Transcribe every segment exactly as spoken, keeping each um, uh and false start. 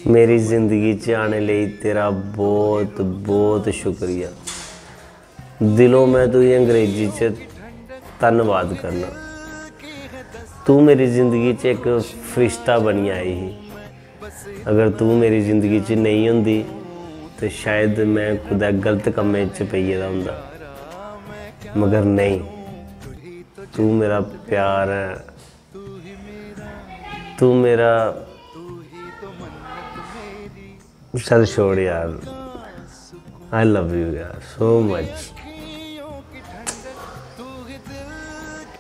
मेरी जिंदगी च आने लेई तेरा बहुत बहुत शुक्रिया। दिलों मैं तुझे अंग्रेजी च धन्नवाद करना। तू मेरी जिंदगी च इक फरिश्ता बनियै आई ही। अगर तू मेरी जिंदगी च नेईं होंदी ते शायद मैं कुतै गलत कम्मै च पेई गेदा होंदा, मगर नेईं, तू मेरा प्यार ऐ। तू मेरा, चल छोड़ यार। I love you यार, so much।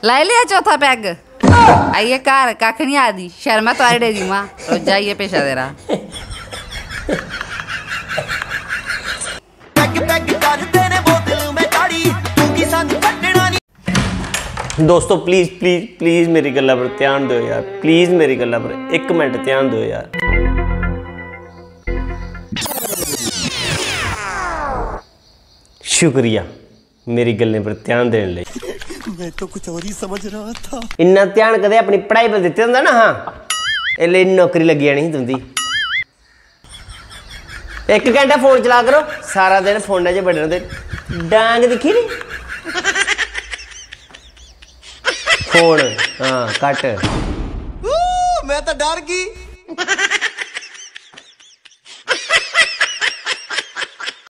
लाई लेआ चौथा पैग। आइए घर कक्ख नहीं आखदी, शर्मा थुआढ़े दी मां। रोजा आइए पेशा तेरा। ਪੈਗ ਪੈਗ ਕਰਦੇ ਨੇ ਬੋਤਲ ਮੈਂ ਦਾੜੀ, ਤੂੰ ਕੀ ਸਾਨੂੰ ਛੱਡਣਾ ਨੀ। दोस्तों, प्लीज प्लीज प्लीज मेरी गल्ला पर ध्यान दो यार। प्लीज मेरी गल्ला पर इक मिनट ध्यान दो यार। शुक्रिया मेरी गल्लें पर ध्यान देने लेई। मैं तो कुछ और ही समझ रहा था। इन्ना ध्यान कदे अपनी पढ़ाई पर दित्ते होंदा ना, हां, एल्ले नौकरी लग्गी जानी ही तुंदी। इक घंटा फोन चला करो, सारा दिन फोनै च बड़े रौंह्दे। डांग दिक्खी नी? फोन, हां, घट्ट। मैं तो डर गई।